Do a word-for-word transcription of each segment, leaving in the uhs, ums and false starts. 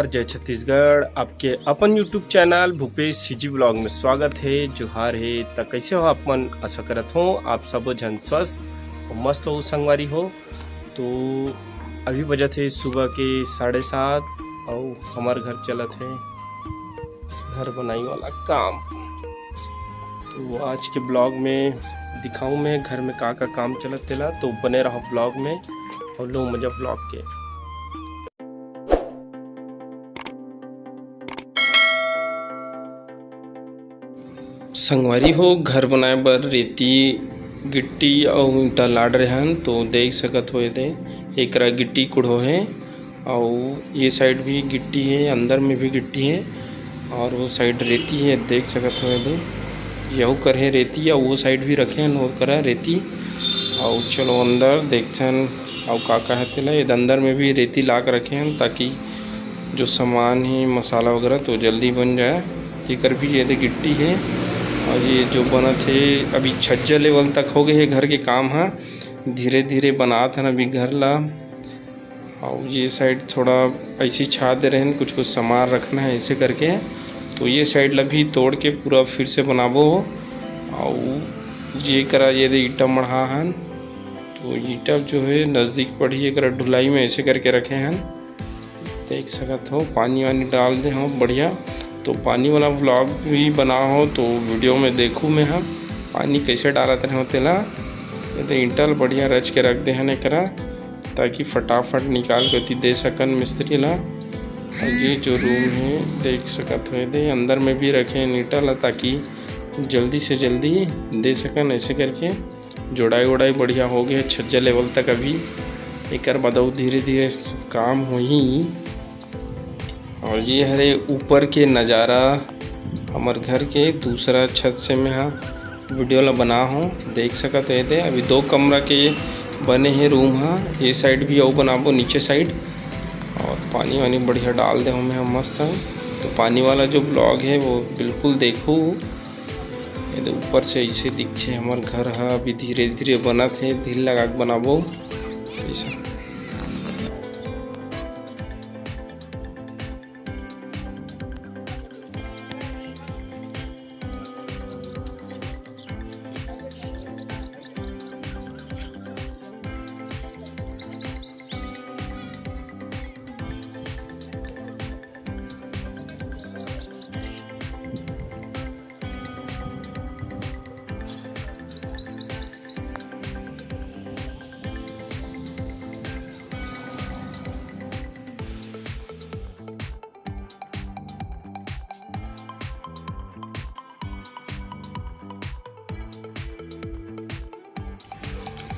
जय छत्तीसगढ़, आपके अपन YouTube channel Bhupesh CG blog में स्वागत है। जोहार है। त कैसे हो आप मन? आशा करत हो आप सब झन स्वस्थ और मस्त हो, संगवारी हो। तो अभी बजत है सुबह के साढ़े सात और हमार घर चलत है घर बनाई वाला काम। तो आज के ब्लॉग में दिखाऊं मैं घर में का का काम चलत तेला, तो बने रहो ब्लॉग में और लो मजा ब्लॉग के। संगवारी हो, घर बनाए बर रेती, गिट्टी अउ ईंटा लाद रहे हन, तो देख सकत हो एदे, एकरा गिट्टी कुढ़ो हे। अउ ये साइड भी गिट्टी हे, अंदर में भी गिट्टी हे, और वो साइड रेती हे, देख सकत हो एदे। यहू कर हे रेती, अउ वो साइड भी रखे हन, वो करा रेती। अउ चलो अंदर देखथन, अउ का का हे तेला। एदे अंदर में भी रेती ला के रखे हन, ताकि जो सामान हे, मसाला वगैरह, तो जल्दी बन जाए। एकर भी एदे गिट्टी हे, और ये जो बनत हे, अभी छज्जा लेवल तक हो गए हे घर के काम ह। धीरे धीरे बनात हन अभी घर ला। अउ ये साइड थोड़ा ऐसे ही छाद दे रहे हैं, कुछ कुछ सामान रखना है ऐसे करके। तो ये साइड ला भी तोड़ के पूरा फिर से बनाबो। अउ ये करा ये दे ईटा मढ़ा हन, तो ईटा जो है नज़दीक पड़ी, एकरा ढुलाई में ऐसे करके रखे हन। देख सकत हो पानी वानी डाल दे हो बढ़िया। तो पानी वाला व्लॉग भी बना हो तो वीडियो में देखू मैं ह पानी कैसे डालत रहे हो तेला। ये तो ईंटा ल बढ़िया रच के रख दे हन एकरा, ताकि फटाफट निकाल के ओती दे सकन मिस्त्री ला। और ये जो रूम है देख सकत हो, ये दे अंदर में भी रखे हैं ईंटा ला, ताकि जल्दी से जल्दी दे सकन। ऐसे करके जोड़ाई वोड़ाई बढ़िया हो गए छज्जा लेवल तक। अभी एकर बाद अउ धीरे धीरे काम होही। और ये हरे ऊपर के नज़ारा हमर घर के दूसरा छत से मैं ह वीडियो ला बना हो, देख सकत हो। ये दे अभी दो कमरा के बने हे रूम ह, ये साइड भी अउ बनाबो नीचे साइड। और पानी वानी बढ़िया डाल दे हो मैं ह मस्त है। तो पानी वाला जो ब्लॉग है वो बिल्कुल देखो। ये दे ऊपर से ऐसे दिखथे हमर घर ह, अभी धीरे धीरे बनत हे, धीर लगा के बनाबो ऐसा।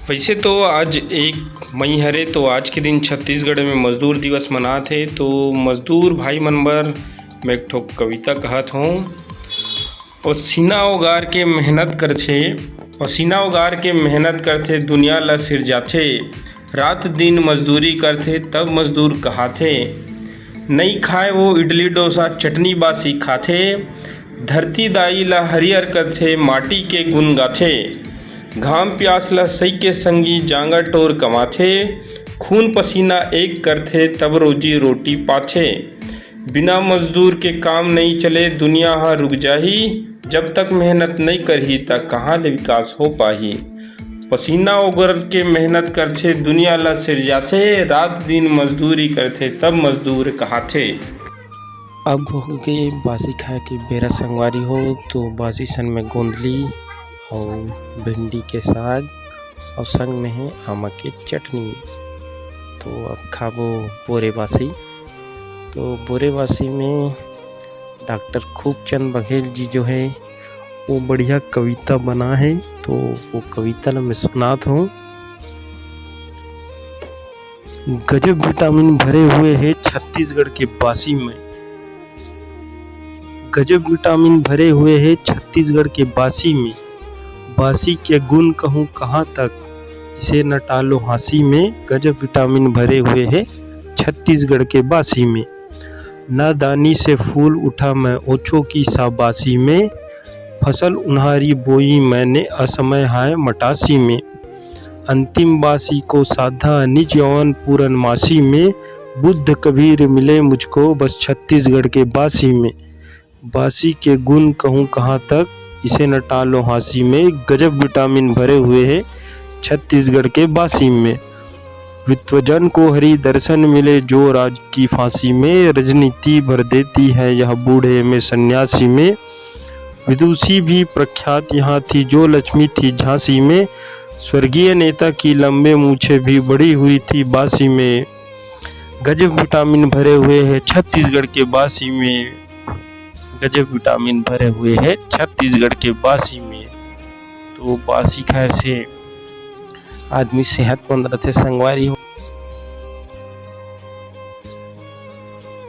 वैसे तो आज एक मई हरे, तो आज के दिन छत्तीसगढ़ में मजदूर दिवस मनात हे। तो मजदूर भाई मन बर मैं एक ठो कविता कहत हूँ। पसीना ओगार के मेहनत करथे, पसीना ओगार के मेहनत करथे, दुनिया ला सिरजाथे। रात दिन मजदूरी करथे, तब मजदूर कहाथे। नइ खाए वो इडली डोसा, चटनी बासी खाथे। धरती दाई ला हरियर करथे, माटी के गुन गाथे। घाम प्यास ला सही के संगी, जांगर टोर कमाथे। खून पसीना एक करथे, तब रोजी रोटी पाथे। बिना मजदूर के काम नइ चले, दुनिया ह रुक जाही। जब तक मेहनत नइ करही, त कहाँ ले विकास हो पाही? पसीना ओगर के मेहनत करथे, दुनिया ला सिरजाथे, रात दिन मजदूरी करथे, तब मजदूर कहाथे। अब होगे बासी खाए के बेरा संगवारी हो, तो बासी सन में गोंदली अउ भिंडी के साग अउ संग में हे आमा के चटनी। तो अब खाबो बोरे बासी। तो बोरे बासी में डॉक्टर खूबचंद बघेल जी जो है, वो बढ़िया कविता बना है, तो वो कविता ला मैं सुनात हूँ। गजब विटामिन भरे हुए है छत्तीसगढ़ के बासी में। गजब विटामिन भरे हुए है छत्तीसगढ़ के बासी में। बासी के गुण कहूँ कहाँ तक, इसे न टालो हाँसी में। गजब विटामिन भरे हुए है छत्तीसगढ़ के बासी में। नादानी से फूल उठा मैं ओछो की शाबाशी में। फसल उन्हारी बोई मैंने असमय हाय मटासी में। अंतिम बासी को साधा निज यौवन पूरन मासी में। बुद्ध कबीर मिले मुझको बस छत्तीसगढ़ के बासी में। बासी के गुण कहूँ कहाँ तक, इसे न टालो हाँसी में। गजब विटामिन भरे हुए हैं छत्तीसगढ़ के बासी में। विद्वजन को हरि दर्शन मिले जो राज की फांसी में। रजनीति भर देती है यह बूढ़े में सन्यासी में। विदुषी भी प्रख्यात यहाँ थी जो लक्ष्मी थी झांसी में। स्वर्गीय नेता की लंबे मूछें भी बड़ी हुई थी बासी में। गजब विटामिन भरे हुए हैं छत्तीसगढ़ के बासी में। गजब विटामिन भरे हुए हैं छत्तीसगढ़ के बासी में। तो बासी खाए से आदमी सेहतमंद रहते संगवारी हो।